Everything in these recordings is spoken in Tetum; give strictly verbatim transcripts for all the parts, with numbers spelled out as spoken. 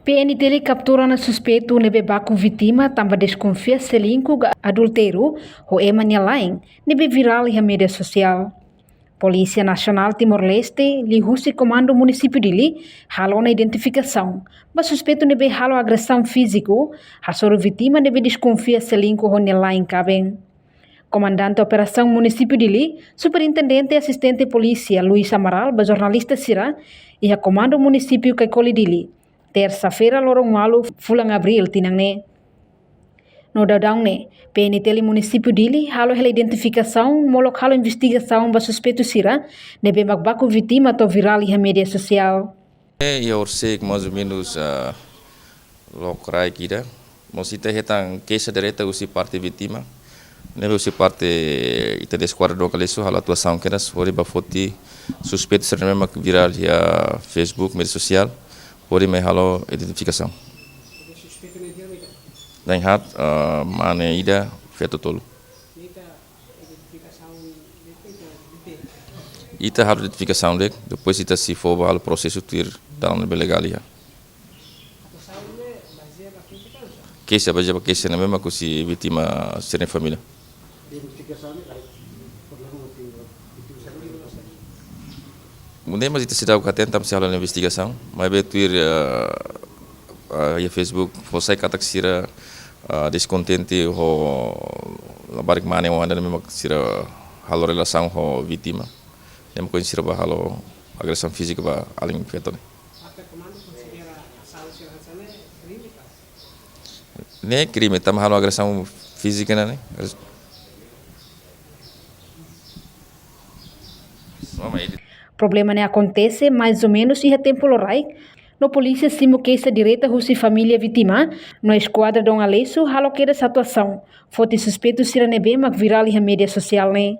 P N T L kaptura ona suspeitu ne'ebé baku vítima tanba deskonfia selingkuh ka adultériu ho ema nia la'en, ne'ebé virál iha média sosiál. Polísia Nasionál Timor-Leste, liuhusi Komandu Munisípiu Dili, halo ona identifikasaun ba suspeitu ne'ebé halo agresaun fíziku hasoru vítima ne'ebé deskonfia selingkuh ho nia la'en kaben. Komandante Operasaun Munisípiu Dili, Superintendente Asistente Polísia Luis Amaral ba jornalista sira iha Komandu Munisípiu Caicoli Dili, tersa-feira, loron ualu fulan Abríl tinan ne'e. No daudaun ne'e, P N T L Munisípiu Dili halo hela identifikasaun molok halo investigasaun ba suspeitu sira ne'ebé mak baku vítima to'o virál iha média sosiál. E iha horiseik mais ou menos, ah, lokraik ida. Mós ita hetan keixa direta husi parte vítima. Ne'ebé husi parte ita-nia eskuadra Dom Aleixo halo atuasaun kedas, hodi bá foti suspeitu sira ne'ebé mak virál iha Facebook, média sosiál, hodi mai halo identifikasaun. Dain haat, ah, mane ida, feto tolu. Ita halo identifikasaun de'it, depois ita sei fó ba halo prosesu tuir dalan ne'ebé legál iha. Keixa, bazeia ba keixa ne'ebé mak husi vítima sira-nia família. Nune'e mak ita seidauk hatene tanba sei halo investigasaun, maibé tuir, eh, eh, iha Facebook fó sai katak sira, eh, deskontente ho labarik mane oan ida ne'ebé mak sira halo relasaun ho vítima. Ne'e mak ohin sira bá halo agresaun fízika ba alin feto ne'e. Ne'e krime, tanba halo agresaun fízika ne'e, ne'e. Mama, ele Problema ne'e akontese mais ou menos iha tempu loraik, no polísia simu keixa direta husi família vítima, no eskuadra Dom Aleixo halo kedas atuasaun foti suspeitu sira ne'ebé mak virál iha média sosiál ne'e.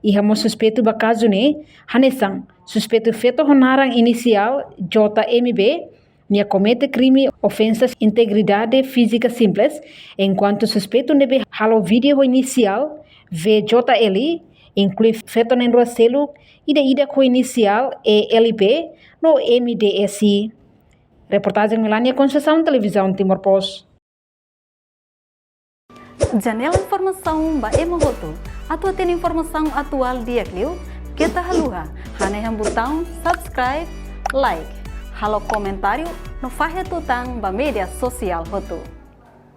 Iha mós suspeitu ba kazu ne'e, hanesan suspeitu feto ho naran inisiál J M B, nia komete krime ofensa integridade fízika simples, enkuantu suspeitu ne'ebé halo vídeo ho inisiál V J L, inklui feto na'in-rua seluk ida-idak ho inisiál E L P no M D S. Reportajen Melania Conceição, Televizaun Timor Post. Janela informasaun ba ema hotu. Atu hatene informasaun atuál di'ak liu, keta haluha hanehan butaun subscribe, like, halo komentáriu no fahe tutan ba média sosiál hotu.